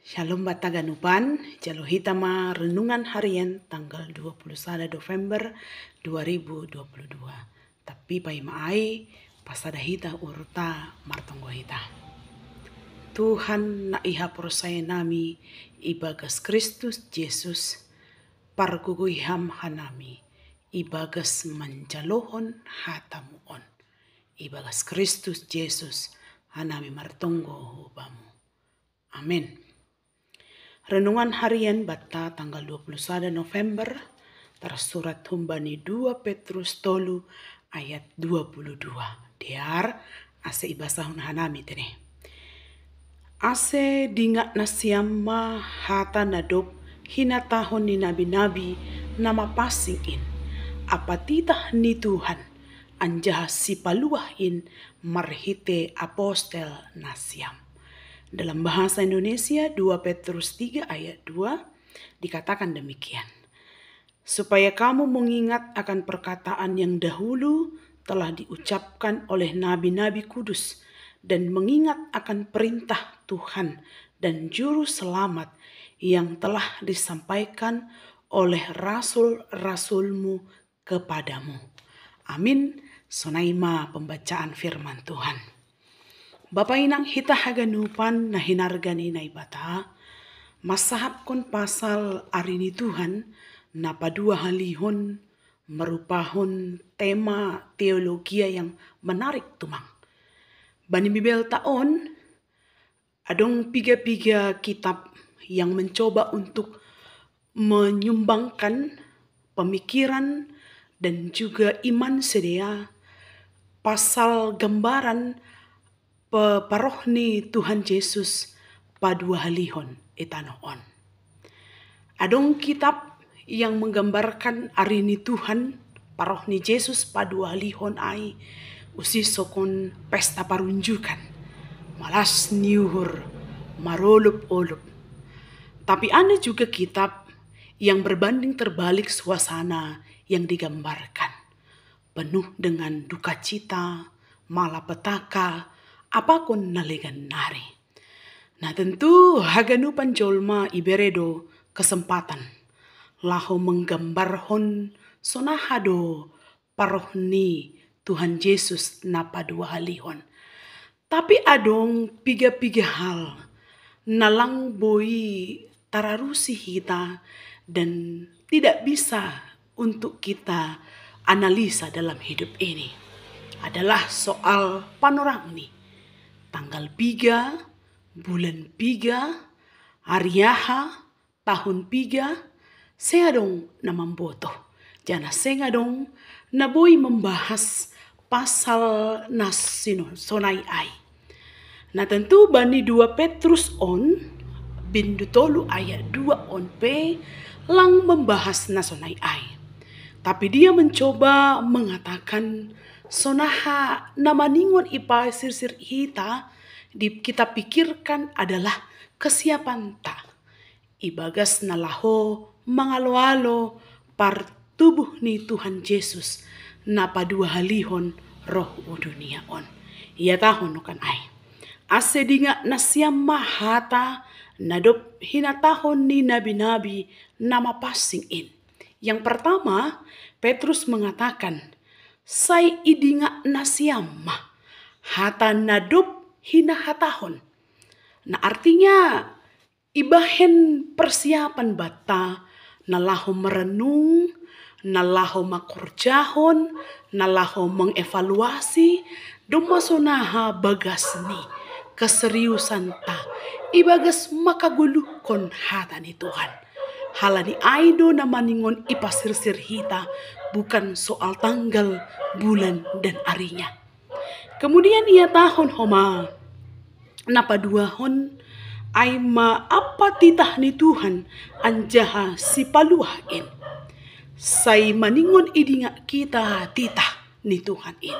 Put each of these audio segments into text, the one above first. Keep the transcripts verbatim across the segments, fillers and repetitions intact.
Shalom bata haganupan, jalo hita ma renungan harian tanggal dua puluh sada November dua ribu dua puluh dua. Tapi paima ai, pasada hita uhur ta, martonggo hita. Tuhan na iha porsaya nami ibagas Kristus Jesus, pargogoi Ham hanami ibagas manjalohon hatamu on. Ibagas Kristus Jesus hanami martonggo hu Bamu. Amin. Renungan harian bata tanggal dua puluh sada November, tarsurat humbani dua Petrus tolu ayat dua puluh dua. Dear, ase ibasahon hanami tene. Ase dingat nasiam ma hata na dob hinatahon ni nabi-nabi na mapansing in, apa titah ni Tuhan, anjaha sipaluah in marhite apostel nasiam. Dalam bahasa Indonesia, dua Petrus tiga ayat dua dikatakan demikian. Supaya kamu mengingat akan perkataan yang dahulu telah diucapkan oleh nabi-nabi kudus dan mengingat akan perintah Tuhan dan juru selamat yang telah disampaikan oleh rasul-rasulmu kepadamu. Amin. Sonai ma pembacaan firman Tuhan. Bapa inang hita haganupan na hinarga ni Naibata, mansahapkon pasal ari ni Tuhan na paduahalihon, merupahon tema teologia yang menarik tumang. Bani Bibelta on, adong piga-piga kitab yang mencoba untuk menyumbangkan pemikiran dan juga iman sidea pasal gambaran pe-, paroh ni Tuhan Jesus paduahalihon i tanoh on. Adong kitab yang menggambarkan ari ni Tuhan, paroh ni Jesus paduahalihon ai, usih sokon pesta parunjukan, malas ni uhur, marolop-olop. Tapi ada juga kitab yang berbanding terbalik suasana yang digambarkan. Penuh dengan duka cita, malapetaka, apapun na legan nari. Nah, tentu haganupan jolma ibere do kesempatan laho menggambarhon sonaha do paroh ni Tuhan Jesus na paduahalihon. Tapi adong piga-piga hal na lang boi tararusi hita dan tidak bisa untuk kita analisa dalam hidup ini. Adalah soal panorang ni tanggal piga, bulan piga, ari aha, tahun piga, seng adong na mambotoh. Janah seng adong na boi membahas pasal na sino-, sonai ai. Nah, tentu bani dua Petrus on, bindu tolu ayat dua on pe, lang membahas na sonai ai. Tapi dia mencoba mengatakan sonaha na maningon ipasirsir hita, di, kita pikirkan adalah kesiapanta ibagas na laho mangalo-alo partubuh ni Tuhan Jesus na paduahalihon roh hu dunia on. Ihatahon nokan ai. Ase dingat nasiam ma hata na dob hinatahon ni nabi-nabi na mapansing in. Yang pertama, Petrus mengatakan, sai idingat nasiam ma hata na dob hinahatahon. Nah, artinya ibahen persiapan banta na laho merenung, na laho mangkorjahon, na laho mengevaluasi, domma sonaha bagas ni keseriusanta ibagas mangkagoluhkon hata ni Tuhan. Halani ai do na maningon ipasirsir hita, bukan soal tanggal, bulan, dan arinya. Kemudian ihatahon homa, na paduahon ai ma apa titah ni Tuhan anjaha sipaluah in. Sai maningon idingat kita titah ni Tuhan in.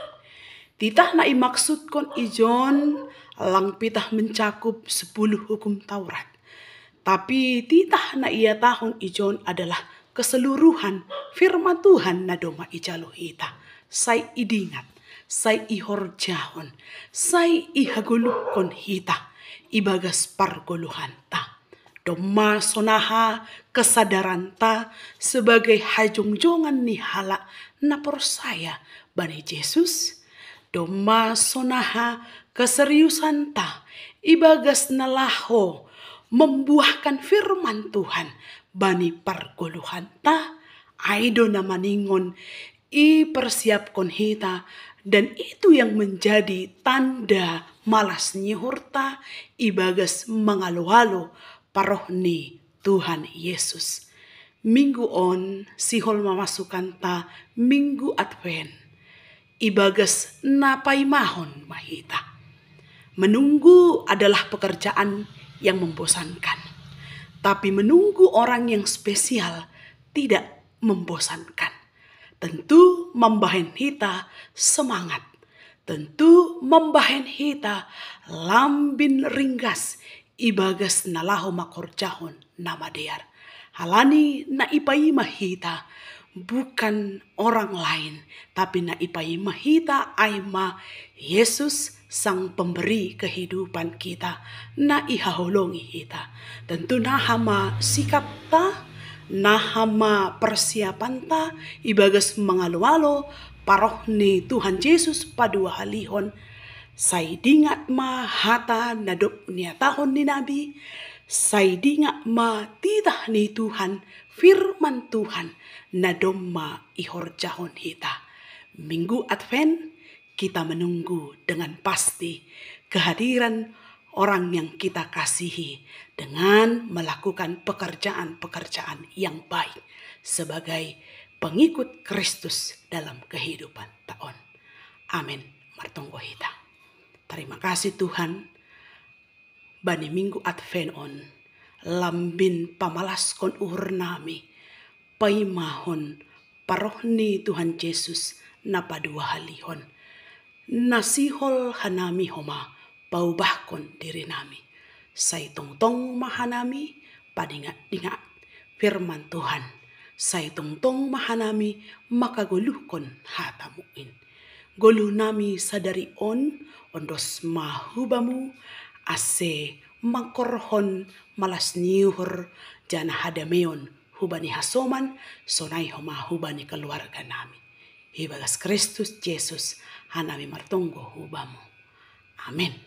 Titah na imaksudkon i John lang pitah mencakup sepuluh hukum Taurat. Tapi titah na ihatahon i John adalah keseluruhan firman Tuhan na domma ijalo hita. Sai idingat, sai ihorjahon, sai ihagoluhkon hita ibagas pargoluhanta. Domma sonaha kesadaranta sebagai hajongjongan ni halak na porsaya bani Jesus. Domma sonaha keseriusanta ibagas na laho membuahkan firman Tuhan bani pargoluhanta. Ai do na maningon ipersiapkon hita, dan itu yang menjadi tanda malas ni uhurta ibagas mangalo-alo paroh ni Tuhan Yesus. Minggu on sihol mamasukanta Minggu Advent. Ibagas na paimahon ma hita. Menunggu adalah pekerjaan yang membosankan. Tapi menunggu orang yang spesial tidak membosankan. Tentu mambahen hita semangat. Tentu mambahen hita lambin ringgas ibagas na laho mangkorjahon na madear. Halani na ipaima hita bukan orang lain, tapi na ipaima hita ai ma Yesus, Sang Pemberi kehidupan kita, na ihaholongi hita. Tentu naha ma sikapta, naha ma persiapanta ibagas mangalo-alo paroh ni Tuhan Jesus paduahalihon. Sai dingat ma hata na dob nihatahon ni nabi, sai dingat ma titah ni Tuhan, firman Tuhan na domma ihorjahon hita. Minggu Advent, kita menunggu dengan pasti kehadiran orang yang kita kasihi dengan melakukan pekerjaan-pekerjaan yang baik sebagai pengikut Kristus dalam kehidupan ta on. Amin. Martonggo hita. Terima kasih Tuhan, bani Minggu Advent on, lambin pamalaskon uhur nami, paimahon paroh ni Tuhan Jesus na paduahalihon, na sihol hanami homa paubahkon diri nami. Sai tongtong ma hanami padingat-dingat firman Tuhan. Sai tongtong ma hanami mangkagoluhkon hatamu in. Goluh nami sadari on ondos ma hu bamu, ase mangkorhon malas ni uhur janah hadameon hubani hasoman, sonai homa hubani keluarga nami. Ibagas Kristus Jesus hanami martonggo hu bamu. Amin.